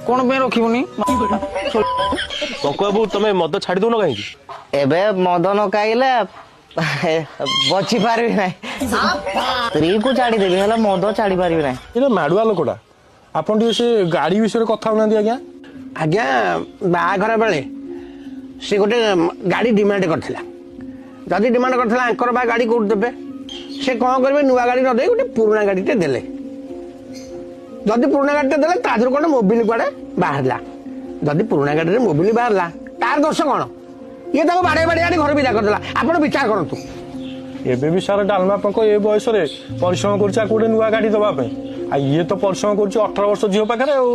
କଣ ପାଇଁ ରଖିବୁନି? ପଙ୍କ ବାବୁ, ତମେ ମଦ ଛାଡି ଦଉନ କାହିଁକି? ଏବେ ମଦ ନ ଖାଇଲେ ବଞ୍ଚି ପାରିବି ନାହିଁ। ସ୍ତ୍ରୀକୁ ଛାଡିଦେବି, ହେଲେ ମଦ ଛାଡି ପାରିବି ନାହିଁ। ଏଇଟା ମାଡୁଆ ଲୋକଟା। ଆପଣ ଟିକେ ସେ ଗାଡି ବିଷୟରେ କଥା ହଉନାହାନ୍ତି ଆଜ୍ଞା। ଆଜ୍ଞା, ବାହାଘର ବେଳେ ସେ ଗୋଟେ ଗାଡ଼ି ଡିମାଣ୍ଡ କରିଥିଲା। ଯଦି ଡିମାଣ୍ଡ କରିଥିଲା, ଆଙ୍କର ବା ଗାଡ଼ି କୋଉଠି ଦେବେ? ସେ କ'ଣ କରିବେ, ନୂଆ ଗାଡ଼ି ନ ଦେଇ ଗୋଟେ ପୁରୁଣା ଗାଡ଼ିଟେ ଦେଲେ। ଯଦି ପୁରୁଣା ଗାଡ଼ିଟେ ଦେଲେ, ତା ଦେହରୁ କ'ଣ ମୋବିଲ କୁଆଡ଼େ ବାହାରିଲା। ଯଦି ପୁରୁଣା ଗାଡ଼ିରେ ମୋବିଲ ବାହାରିଲା, ତାର ଦୋଷ କ'ଣ? ଇଏ ତାକୁ ବାଡ଼େଇ ବାଡ଼େଇ ଆଣି ଘରେ ବିଦା କରିଦେଲା। ଆପଣ ବିଚାର କରନ୍ତୁ। ଏବେ ବି ସାର୍, ଡାଲମା ପଙ୍କ ଏ ବୟସରେ ପରିଶ୍ରମ କରୁଛି ଆକୁ ଗୋଟେ ନୂଆ ଗାଡି ଦବା ପାଇଁ, ଆଉ ଇଏ ତ ପରିଶ୍ରମ କରୁଛି 18 ବର୍ଷ ଝିଅ ପାଖରେ। ଆଉ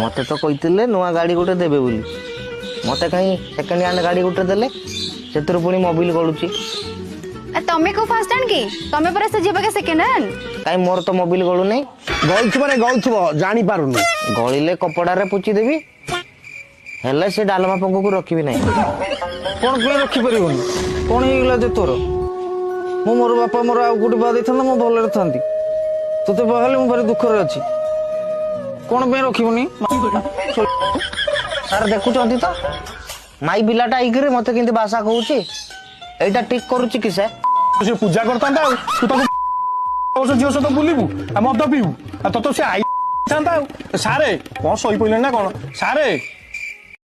ମତେ ତ କହିଥିଲେ ନୂଆ ଗାଡି ଗୋଟେ ଦେବେ ବୋଲି, ମତେ କାହିଁ ସେକେଣ୍ଡ ହ୍ୟାଣ୍ଡ ଗାଡି ଗୋଟେ ଦେଲେ? ସେଥିରୁ ପୁଣି ମୋବିଲ ଗଳୁଛି। ଆ ତମେ କୋଉ ଫାର୍ଷ୍ଟ ହ୍ୟାଣ୍ଡ କି? ତମେ ପରା ସେ ଝିଅ ପାଖେ ସେକେଣ୍ଡ ହ୍ୟାଣ୍ଡ। କାହିଁ, ମୋର ତ ମୋବିଲ ଗଳୁନି। ଗଳୁଥିବ ରେ ଗଳୁଥିବ, ଜାଣିପାରୁନି। ଗଳିଲେ କପଡାରେ ପୋଛି ଦେବି, ହେଲେ ସେ ଡାଲମା ପଙ୍କକୁ ରଖିବି ନାହିଁ। କଣ ପାଇଁ ରଖିପାରିବୁନି? କଣ ହେଇଗଲା ଯେ ତୋର? ମୁଁ ମୋର ବାପା ମୋର ଆଉ କୋଉଠି ବାହା ଦେଇଥାନ୍ତା, ମୁଁ ଭଲରେ ଥାନ୍ତି। ତୋତେ ବାହାହେଲେ ମୁଁ ଭାରି ଦୁଃଖରେ ଅଛି। କଣ ପାଇଁ ରଖିବୁନି? ସାର୍, ଦେଖୁଛନ୍ତି ତ, ମାଇ ପିଲାଟା ହେଇକିରି ମତେ କେମିତି ଭାଷା କହୁଛି। ଏଇଟା ଠିକ କରୁଛି କି ସେ? ସେ ପୂଜା କରିଥାନ୍ତା, ଆଉ ତୁ ତାକୁ ବର୍ଷ ଝିଅ ସହିତ ବୁଲିବୁ ଆଉ ମଦ ପିଇବୁ, ଆଉ ତତେ ସେ I ଥାନ୍ତା। ଆଉ ସାରେ, କଣ ଶୋଇ ପଇଲେଣି ନା କଣ ସାରେ?